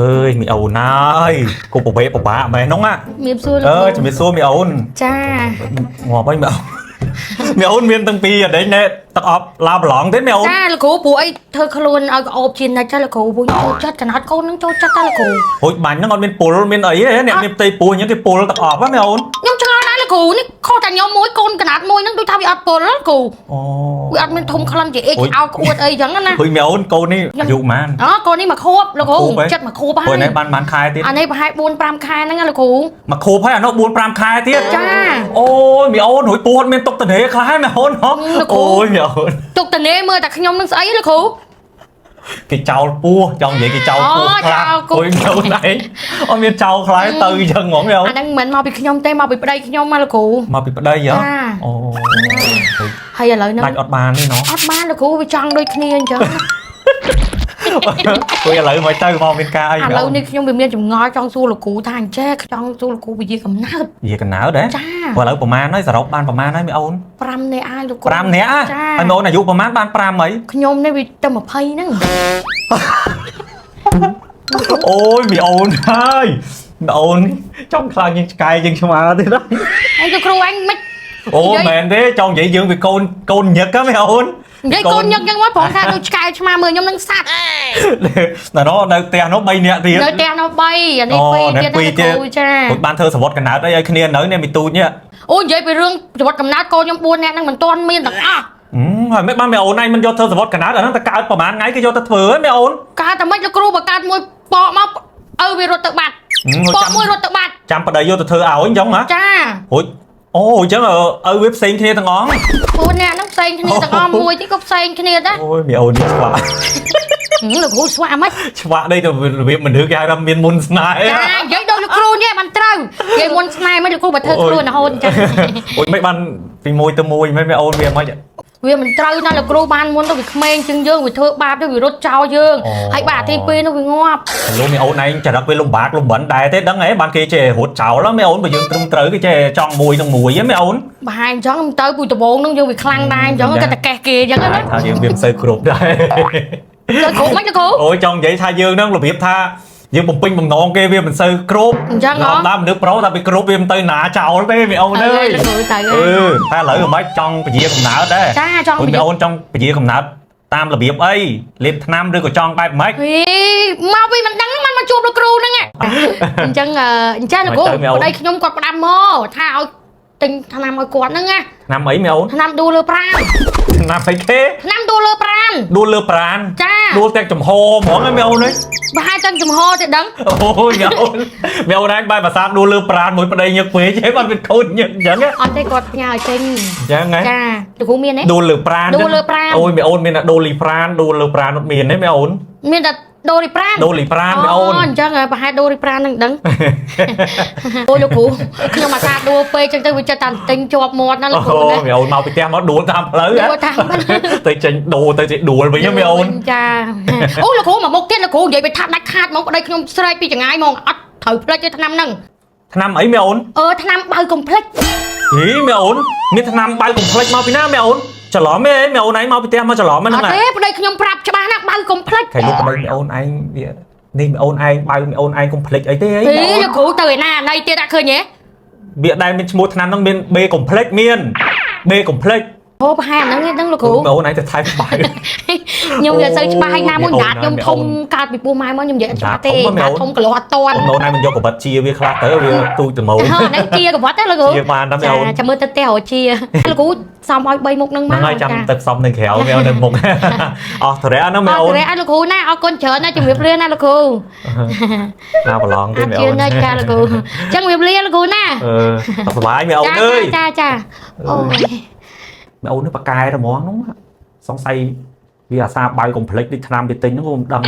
អើយមីអូនហើយគូប្រវេប្របាក់មែនហ្នឹងណា មានសួរ អើជំរាបសួរមីអូន ចា ងាប់ហើយមីអូនមីអូនមានទាំងពីរអដេញណែទឹកអប់ឡាប្រឡងទេមីអូន ចាលោកគ្រូព្រោះអីធ្វើខ្លួនឲ្យក្អូបជានិច្ចចាលោកគ្រូព្រោះចូលចិត្តកណោតកូននឹងចូលចិត្តតាលោកគ្រូ ហួចបាញ់ហ្នឹងអត់មានពុលមានអីទេអ្នកមានផ្ទៃពោះអញ្ចឹងគេពុលទឹកអប់ហ៎មីអូន ខ្ញុំឆ្ងល់ដែរលោកគ្រូនេះខុសតែខ្ញុំមួយកូនកណោតមួយហ្នឹងដូចថាវាអត់ពុលលោកគ្រូ អូ វាអត់មានធំក្លិនជាអេអោក្អួតអីចឹងណា ហួយមីអូនកូននេះអាយុប៉ុន្មាន អូកូននេះមកខួបលោកគ្រូចិត្តមកខួបហើយ ព្រោះនេះបានខែទៀត អានេះប្រហែល4 5ខែហ្នឹងណាលោកគ្រូ មកខួបហើយអានោះ4 5ខែទៀត ចា អូយមីអូនហួយពោះអត់មានទុកតនេខ្លះហើយមីអូនហ៎ លោកគ្រូ អូយមីអូន ទុកតនេមើលតែខ្ញុំនឹងស្អីលោកគ្រូ គេចោលពោះចង់និយាយគេចោលពោះ អូ ខ្លះ ចោលពោះ អូយមីអូនឯងអត់មានចោលខ្លះទៅអញ្ចឹងហ្មងមីអូន អាហ្នឹងមិនមែនមកពីខ្ញុំទេមកពីប្តីខ្ញុំមកលោកគ្រូ មកពីប្តីហ៎ ចា អូ ហើយឥឡូវហ្នឹង ដាច់អត់បានទេណោះ អត់បានលោកគ្រូវាចង់ដូចគ្នាអញ្ចឹង ព្រោះឥឡូវមកទៅមកមានការអី ឥឡូវនេះខ្ញុំវាមានចម្ងល់ចង់សួរលោកគ្រូថាអញ្ចេះចង់សួរលោកគ្រូវិជាកំណើត និយាយកណ្ណើតហ៎ ចា ព្រោះឥឡូវប្រហែលហើយសរុបបានប្រហែលហើយមីអូន 5នាក់ហើយលោកគ្រូ 5នាក់ហ៎ ចា ហើយមីអូនអាយុប្រហែលបាន5អី ខ្ញុំនេះវាទៅ20ហ្នឹង អូយមីអូនហើយមីអូនចង់ខ្លាចយើងឆ្កែយើងឆ្មាទៀតហ៎ ហើយលោកគ្រូអញមិន អូមែនទេចង់និយាយយើងវាកូនកូនញឹកហ៎មីអូន និយាយកូនញឹកយ៉ាងមកព្រោះថាដូចឆ្កែឆ្មាមើលខ្ញុំនឹងសัตว์ ណែនោះនៅផ្ទះនោះ3នាក់ទៀត នៅផ្ទះនោះ3អានេះ2ទៀតណាលោកគ្រូចា គាត់បានធ្វើសវត្តកណើតអីឲ្យគ្នានៅនេះមីទូចនេះ អូនិយាយពីរឿងជីវិតកំណើតកូនខ្ញុំ4នាក់ហ្នឹងមិនទាន់មានទាំងអស់ ហើយមិនបានមីអូនឯងមិនយកធ្វើសវត្តកណើតអាហ្នឹងតែកើតប្រហែលថ្ងៃគេយកទៅធ្វើហ៎មីអូន កើតតែមិនលោកគ្រូបើកើតមួយប៉កមកឪវារត់ទៅបាត់ប៉កមួយរត់ទៅបាត់ ចាំប្តីយកទៅធ្វើឲ្យអញ្ចឹងហ៎ ចា រួចអូអញ្ចឹងឪវាផ្សេងគ្នាទាំងអស់ 4នាក់ហ្នឹងផ្សេងគ្នាទាំងអស់មួយទៀតក៏ផ្សេងគ្នាដែរ អូយមីអូននេះឆ្វាក់ លោកគ្រូស្វាមិន ឆ្វាក់នេះទៅរបៀបមនុស្សគេហៅថាមានមុនស្នេហ៍ ចានិយាយដូចលោកគ្រូនេះបានត្រូវនិយាយមុនស្នេហ៍មិនលោកគ្រូបើធ្វើខ្លួនរហូតអញ្ចឹង អូយមិនបានពីមួយទៅមួយមិនមីអូនវាមិន វាមិនត្រូវណាលោកគ្រូបានមុនទៅវាក្មេងជាងយើងវាធ្វើបាបទៅវារត់ចោលយើងហើយបាទទី2នោះវាងាប់ លោកមីអូនឯងចរិតវាលំបាកលំបិនដែរទេដឹងហ៎បានគេចេះរត់ចោលមីអូនបើយើងត្រឹមត្រូវគេចេះចង់មួយនឹងមួយហ៎មីអូន ប្រហែលអញ្ចឹងទៅពីដំបងនោះយើងវាខ្លាំងដែរអញ្ចឹងក៏តែកេះគេអញ្ចឹងណា ថាយើងវាមិនសូវគ្រប់ដែរ ទៅគ្រូមិនលោកគ្រូ អូយចង់និយាយថាយើងហ្នឹងរបៀបថាយើងបំពេញបំណងគេវាមិនសូវគ្រប់ អញ្ចឹងហ៎ ដល់មនុស្សប្រុសតែវាគ្រប់វាមិនទៅណាចោលទេមីអូនអើយ លោកគ្រូទៅ អឺតែឥឡូវមិនបាច់ចង់ពជាកំណើតដែរ ចាចង់ អូនមីអូនចង់ពជាកំណើតតាមរបៀបអីលេបថ្នាំឬក៏ចង់បែបម៉េច ហីមកវិញមិនដឹងมันមកជួបលោកគ្រូហ្នឹងអញ្ចឹងអញ្ចឹងលោកគ្រូប្តីខ្ញុំគាត់ផ្ដាំមកថាឲ្យទិញថ្នាំឲ្យគាត់ហ្នឹងណា ថ្នាំអីមីអូន ថ្នាំដួលលើប្រាន ថ្នាំអីគេ ថ្នាំដួលលើប្រាន ដួលលើប្រាន ចា ដួលទាំងចំហហ្មងមីអូនអើយ ប្រហែលទាំងចំហទេដឹង អូយមីអូនមីអូនឯងបែបភាសាដួលលើប្រានមួយប្តីញឹកពេកហីបាត់វាខូចញឹកអញ្ចឹង អត់ទេគាត់ផ្ញើឲ្យចេញ អញ្ចឹងហ៎ ចាលោកគ្រូមានទេ ដួលលើប្រាន ដួលលើប្រាណ អូយមីអូនមានតែដួលលីប្រានដួលលើប្រានអត់មានទេមីអូន មានតែដូរីប្រាន ដូលីប្រានមីអូន អញ្ចឹងហើយប្រហែលដូរីប្រាននឹងដឹង អូយលោកគ្រូខ្ញុំអាសាដួលពេកអញ្ចឹងទៅវាចិត្តតែទិញជាប់មាត់ណាលោកគ្រូ អូ ណា មីអូនមកពីផ្ទះមកដួលតាមផ្លូវ ដួលតាមផ្លូវ ទៅចេញដូរទៅចេញដួលវិញហ៎មីអូន ចាអូលោកគ្រូមកមុខទៀតលោកគ្រូនិយាយไปថាដាច់ខាតហ្មងប្តីខ្ញុំស្រែកពីចង្ងាយហ្មងអត់ត្រូវផ្លិចទេឆ្នាំហ្នឹង ថ្នាំអីមីអូន អឺឆ្នាំបៅកុំភ្លេច ហីមីអូនមានថ្នាំបៅកុំភ្លេចមកពីណាមីអូនច្រឡំទេមីអូនឯងមកពីផ្ទះមកច្រឡំហ្នឹងណា អត់ទេប្តីខ្ញុំប្រាប់ច្បាស់ណាស់បៅកុំភ្លេច ខៃលោកប្តីមីអូនឯងវានេះមីអូនឯងបៅមីអូនឯងកុំភ្លេចអីទេអី ហីលោកគ្រូទៅឯណាណៃទៀតអត់ឃើញទេ វាដែលមានឈ្មោះថ្នាំហ្នឹងមានបេកុំភ្លេចមានបេកុំភ្លេច អូប្រហែលអាហ្នឹងឯងដឹងលោកគ្រូ មីអូនឯងទៅថែមបៅ ខ្ញុំនិយាយសូវច្បាស់ហើយណាមួយដាតខ្ញុំធំកើតពីពោះម៉ែមកខ្ញុំនិយាយអត់ច្បាស់ទេដាតធំគីឡូអត់តាន់ អូនឯងមិនយកកបិតជាវាខ្លះទៅវាទូចត្មង ហ៎ហ្នឹងជាកវត្តទេលោកគ្រូ ជាបានតាមអូន ចាំមើលទៅផ្ទះរកជាលោកគ្រូសំឲ្យ3មុខហ្នឹងមក ហ្នឹងហើយចាំទៅផ្សំនៅក្រៅមីអូននៅមុខអស់ធរៈណាមី អ អូន រគុណលោកគ្រូណាអរគុណច្រើនណាជំរាបលាណាលោកគ្រូ ណាប្រឡងទេ អត់ជា មីអូន នៅចាលោកគ្រូអញ្ចឹងជំរាបលាលោកគ្រូណា អឺសុខសប្បាយមីអូន ចា អើយ ចាចាអូយ មីអូននេះប៉ាកែតែហ្មងហ្នឹងសង្ស័យវាអាសាបៅកុំភ្លេចដូចឆ្នាំវាទិញហ្នឹងក៏មិនដឹង